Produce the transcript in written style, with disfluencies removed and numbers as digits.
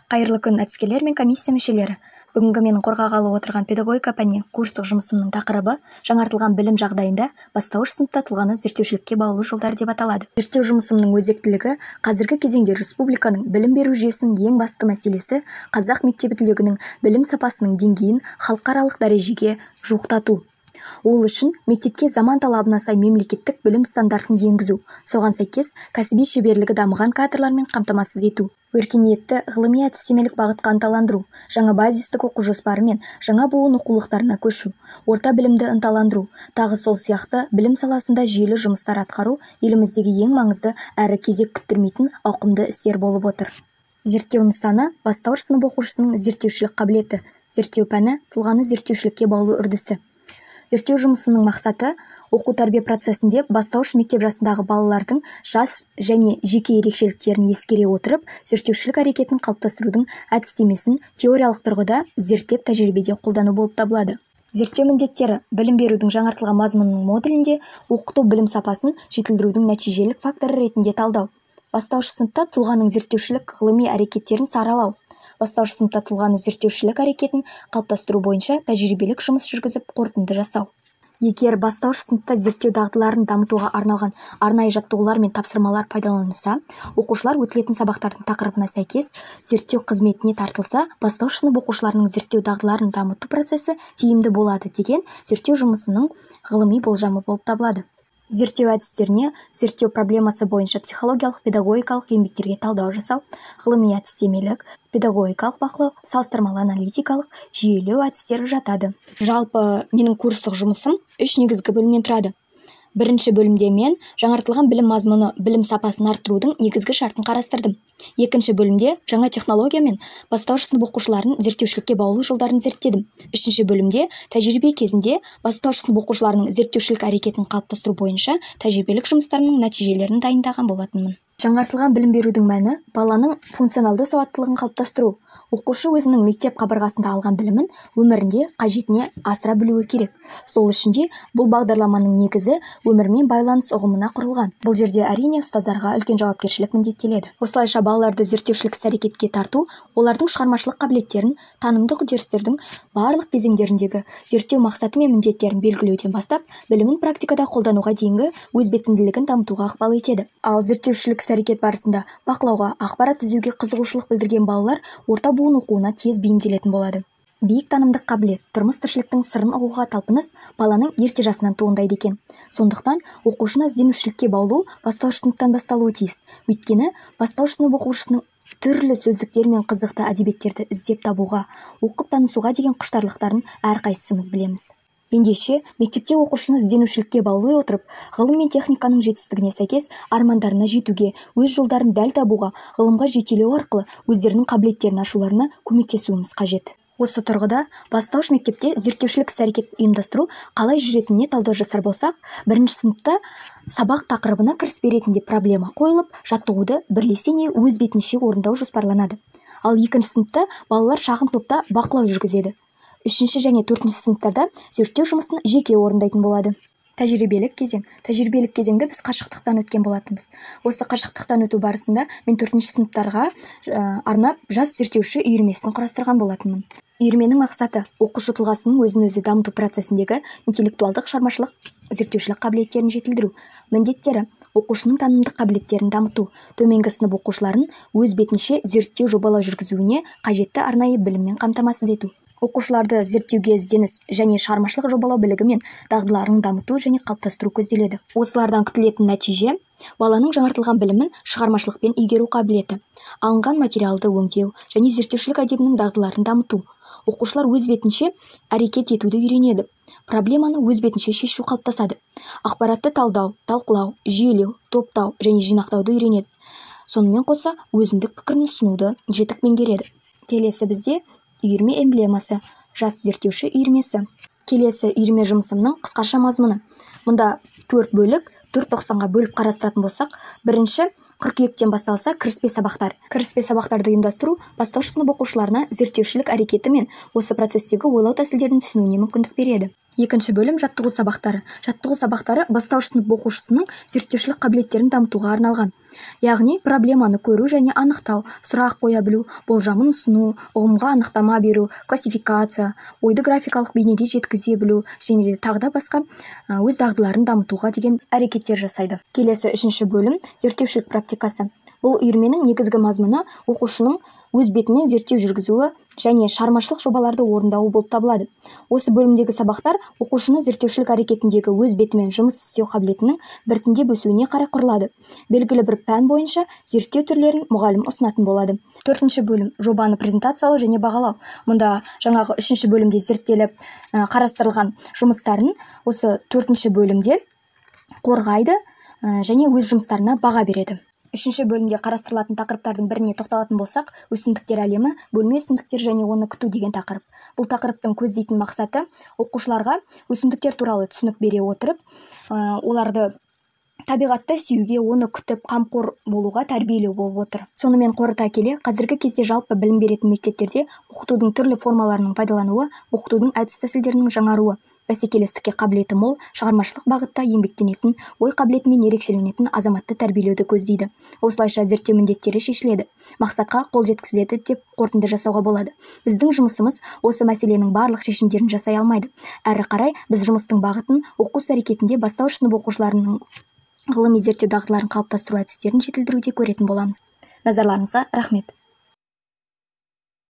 Қайырлы күн, әдіскерлер мен комиссия мүшелері! Бүгінгі менің қорғағалы отырған педагогика пәнінен курстық жұмысымның тақырыбы «Жаңартылған білім жағдайында бастауыш сыныпта тұлғаны зерттеушілікке баулу жолдары» деп аталады. Зерттеу жұмысымның өзектілігі: қазіргі кезеңде республиканың білім беру жүйесінің ең басты мәселесі қазақ мектебі түлегінің білім сапасының деңгейін халықаралық дәрежеге жуықтату. Ол үшін мектепке заман талабына сай мемлекеттік білім стандартын енгізу, соған сәйкес кәсіби шеберлігі дамыған кадрлармен қамтамасыз ету, өркениетті ғылыми-әдістемелік бағытқа ынталандыру, жаңа базистік оқу жоспары мен жаңа буын оқулықтарына көшу, орта білімді ынталандыру, тағы сол сияқты білім саласында жүйелі жұмыстар атқару еліміздегі ең маңызды әрі кезек күттірмейтін ауқымды істер болып отыр. Зерттеу нысаны: бастауыш сынып оқушысының зерттеушілік қабілеті. Зерттеу пәні: тұлғаны зерттеушілікке баулу үрдісі. Зерттеу жұмысының мақсаты: оқу-тәрбие процесінде бастауыш мектеп жасындағы балалардың жас және жеке ерекшеліктерін ескере отырып, зерттеушілік әрекетін қалыптастырудың әдістемесін теориялық тұрғыда зерттеп, тәжірибеде қолдану болып табылады. Зерттеу міндеттері: білім берудің жаңартылған мазмұнының модулінде оқыту білім сапасын жетілдірудің нәтижелік факторы ретінде талдау, бастауыш сыныпта тұлғаның зерттеушілік ғылыми әрекеттерін саралау, бастауыш сыныпта тұлғаны зерттеушілік әрекетін қалыптастыру бойынша тәжірибелік жұмыс жүргізіп, қорытынды жасау. Егер бастауыш сыныпта зерттеу дағдыларын дамытуға арналған арнайы жаттығулар мен тапсырмалар пайдаланылса, оқушылар өтілетін сабақтардың тақырыбына сәйкес зерттеу қызметіне тартылса, бастауыш сынып оқушыларының зерттеу дағдыларын дамыту процесі тиімді болады деген зерттеу жұмысының ғылыми болжамы болып табылады. Зерттеу әдістеріне зерттеу проблемасы бойынша психологиялық, педагогикалық еңбектерге талдау жасау, ғылыми әдістемелік, педагогикалық бақылау, салыстырмалы аналитикалық, жүйелеу әдістері жатады. Жалпы, менің курстық жұмысым үш негізгі бөлімнен тұрады. Бірінші бөлімде мен жаңартылған білім мазмұны білім сапасын арттырудың негізгі шартын қарастырдым. Екінші бөлімде жаңа технология мен бастауыш сынып оқушыларын зерттеушілікке баулу жолдарын зерттедім. Үшінші бөлімде тәжірибе кезінде бастауыш сынып оқушыларының зерттеушілік әрекетін қалыптастыру бойынша тәжірибелік жұмыстарымның нәтижелерін дайындаған болатынмын. Жаңартылған білім берудің мәні: баланың функционалды сауаттылығын қалыптастыру. Оқушы өзінің мектеп қабырғасында алған білімін өмірінде қажетіне асыра білуі керек. Сол үшін де бұл бағдарламаның негізі өмірмен байланыс ұғымына құрылған. Бұл жерде, әрине, ұстаздарға үлкен жауапкершілік міндеттеледі. Осылайша, балаларды зерттеушілік іс-әрекетке тарту олардың шығармашылық қабілеттерін танымдық үдерістердің барлық кезеңдеріндегі зерттеу мақсаты мен міндеттерін белгілеуден бастап, білімін практикада қолдануға дейінгі өз бетінділігін дамытуға ықпал етеді. Ал зерттеушілік іс-әрекет барысында бақылауға, ақпарат іздеуге қызығушылық білдірген балалар орта буын оқуына тез бейімделетін болады. Биік танымдық қабілет, тұрмыс тіршіліктің сырын ұғуға талпыныс баланың ерте жасынан туындайды екен. Сондықтан оқушыны ізденушілікке баулу бастауыш сыныптан басталуы тиіс. Өйткені бастауыш сынып оқушысының түрлі сөздіктер мен қызықты әдебиеттерді іздеп табуға, оқып танысуға деген құштарлықтарын әрқайсымыз білеміз. Ендеше, мектепте оқушыны ізденушілікке баулай отырып, ғылым мен техниканың жетістігіне сәйкес армандарына жетуге, өз жолдарын дәл табуға, ғылымға жетелеу арқылы өздерінің қабілеттерін ашуларына көмектесуіміз қажет. Осы тұрғыда бастауыш мектепте зерттеушілік іс-әрекет ұйымдастыру қалай жүретініне талдау жасар болсақ, бірінші сыныпта сабақ тақырыбына кіріспе ретінде проблема қойылып, жаттығуды бірлесе не өз бетінше орындау жоспарланады. Ал екінші сыныпта балалар шағын топта бақылау жүргізеді. Үшінші және төртінші сыныптарда зерттеу жұмысын жеке орындайтын болады. Тәжірибелік кезең. Тәжірибелік кезеңді біз қашықтықтан өткен болатынбыз. Осы қашықтықтан өту барысында мен төртінші сыныптарға арнап «Жас зерттеуші» үйірмесін құрастырған болатынмын. Үйірменің мақсаты: оқушы тұлғасының өзін өзі дамыту процесіндегі интеллектуалдық, шығармашылық, зерттеушілік қабілеттерін жетілдіру. Міндеттері: оқушының танымдық қабілеттерін дамыту, төменгі сынып оқушыларын өз бетінше зерттеу, жобалау жүргізуіне қажетті арнайы біліммен қамтамасыз ету, оқушыларды зерттеуге ізденіс және шығармашылық жобалау білігі мен дағдыларын дамыту және қалыптастыру көзделеді. Осылардан күтілетін нәтиже: баланың жаңартылған білімін шығармашылықпен игеру қабілеті, алынған материалды өңдеу және зерттеушілік әдебінің дағдыларын дамыту. Оқушылар өз бетінше әрекет етуді үйренеді, проблеманы өз бетінше шешу қалыптасады, ақпаратты талдау, талқылау, жүйелеу, топтау және жинақтауды үйренеді, сонымен қоса өзіндік пікірін ұсынуды жетік меңгереді. Келесі бізде үйірме эмблемасы: «Жас зерттеуші» үйірмесі. Келесі үйірме жұмысымның қысқаша мазмұны. Мұнда төрт бөлік, төрт тоқсанға бөліп қарастыратын болсақ, бірінші қыркүйектен басталса, кіріспе сабақтар. Кіріспе сабақтарды ұйымдастыру бастауыш сынып оқушыларына зерттеушілік әрекеті мен осы процестегі ойлау тәсілдерін түсінуіне мүмкіндік береді. Екінші бөлім жаттығу сабақтары. Жаттығу сабақтары бастауыш сынып оқушысының зерттеушілік қабілеттерін дамытуға арналған. Яғни проблеманы көру және анықтау, сұрақ қоя білу, болжамын ұсыну, ұғымға анықтама беру, классификация, ойды графикалық бейнеде жеткізе білу және де тағы да басқа өз дағдыларын дамытуға деген әрекеттер жасайды. Келесі үшінші бөлім зерттеушілік практикасы. Бұл үйірменің негізгі мазмұны оқушының өз бетімен зерттеу жүргізуі және шығармашылық жобаларды орындауы болып табылады. Осы бөлімдегі сабақтар оқушыны зерттеушілік әрекетіндегі өз бетімен жұмыс істеу қабілетінің біртіндеп өсуіне қарай құрылады. Белгілі бір пән бойынша зерттеу түрлерін мұғалім ұсынатын болады. Төртінші бөлім жобаны презентациялау және бағалау. Мұнда жаңағы үшінші бөлімде зерттеліп қарастырылған жұмыстарын осы төртінші бөлімде қорғайды және өз жұмыстарына баға береді. Үшінші бөлімде қарастырылатын тақырыптардың біріне тоқталатын болсақ, өсімдіктер әлемі, бөлме өсімдіктер және оны күту деген тақырып. Бұл тақырыптың көздейтін мақсаты оқушыларға өсімдіктер туралы түсінік бере отырып, оларды табиғатты сүюге, оны күтіп, қамқор болуға тәрбиелеу болып отыр. Сонымен қорыта келе, қазіргі кезде жалпы білім беретін мектептерде оқытудың түрлі формаларының пайдалануы, оқытудың әдіс-тәсілдерінің жаңаруы, бәсекелестікке қабілеті мол, шығармашылық бағытта еңбектенетін, ой қабілетімен ерекшеленетін азаматты тәрбиелеуді көздейді. Осылайша зерттеу міндеттері шешіледі, мақсатқа қол жеткізіледі деп қорытынды жасауға болады. Біздің жұмысымыз осы мәселенің барлық шешімдерін жасай алмайды. Әрі қарай біз жұмыстың бағытын оқу іс-әрекетінде бастауыш сынып оқушыларының ғылыми зерттеу дағдыларын қалыптастыру әдістерін жетілдіруде көретін боламыз. Назарларыңызға рахмет.